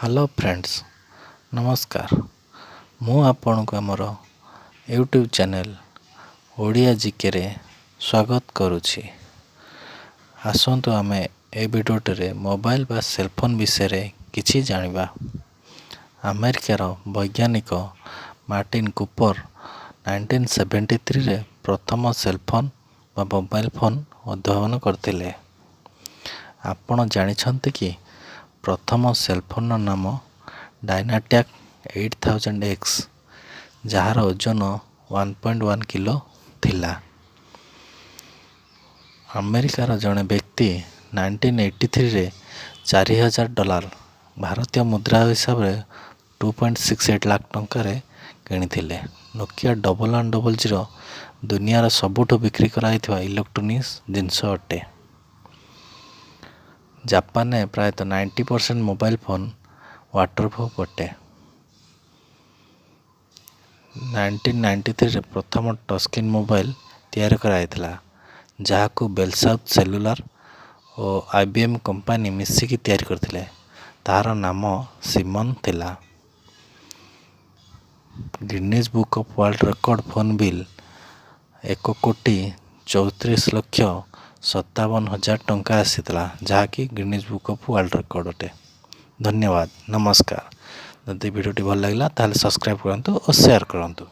Hello friends, ନମସ୍କାର। ମୁଁ ଆପଣଙ୍କୁ ଆମର ୟୁଟ୍ୟୁବ୍ ଚ୍ୟାନେଲ୍ ଓଡ଼ିଆ ଜିକେରେ ସ୍ୱାଗତ କରୁଛି। ଆସନ୍ତୁ, ଆମେ ଏ ଭିଡ଼ିଓଟିରେ ମୋବାଇଲ ବା ସେଲଫୋନ୍ ବିଷୟରେ କିଛି ଜାଣିବା। ଆମେରିକାର ବୈଜ୍ଞାନିକ ମାର୍ଟିନ୍ କୁପର 1973ରେ ପ୍ରଥମ ସେଲଫୋନ୍ ବା ମୋବାଇଲ ଫୋନ୍ ଉଦ୍ଭାବନ କରିଥିଲେ। ଆପଣ ଜାଣିଛନ୍ତି କି, ପ୍ରଥମ ସେଲଫୋନ୍ର ନାମ ଡାଇନାଟ୍ୟାକ୍ 8000 ଏକ୍ସ, ଯାହାର ଓଜନ 1.1 କିଲୋ ଥିଲା। ଆମେରିକାର ଜଣେ ବ୍ୟକ୍ତି 1983ରେ 4000 ଡଲାର, ଭାରତୀୟ ମୁଦ୍ରା ହିସାବରେ 2.68 ଲାଖ ଟଙ୍କାରେ କିଣିଥିଲେ। ନୋକିଆ 1100 ଦୁନିଆର ସବୁଠୁ ବିକ୍ରି କରାଯାଇଥିବା ଇଲେକ୍ଟ୍ରୋନିକ୍ସ ଜିନିଷ ଅଟେ। ଜାପାନରେ ପ୍ରାୟତଃ 90% ମୋବାଇଲ ଫୋନ୍ ୱାଟରପ୍ରୁଫ୍ ଅଟେ। 1993ରେ ପ୍ରଥମ ଟଚ୍ ମୋବାଇଲ ତିଆରି କରାଯାଇଥିଲା, ଯାହାକୁ ବେଲସାଉଥ୍ ସେଲୁଲାର ଓ ଆଇବିଏମ୍ କମ୍ପାନୀ ମିଶିକି ତିଆରି କରିଥିଲେ। ତାହାର ନାମ ସିମନ୍ ଥିଲା। Guinness book of world record phone bill 1,34,57,000 ଟଙ୍କା ଆସିଥିଲା, ଯାହାକି Guinness book of world record ଅଟେ। ଧନ୍ୟବାଦ, ନମସ୍କାର। ଯଦି ଭିଡ଼ିଓଟି ଭଲ ଲାଗିଲା, ତାହେଲେ ସବସ୍କ୍ରାଇବ୍ କରନ୍ତୁ ଓ ସେୟାର କରନ୍ତୁ।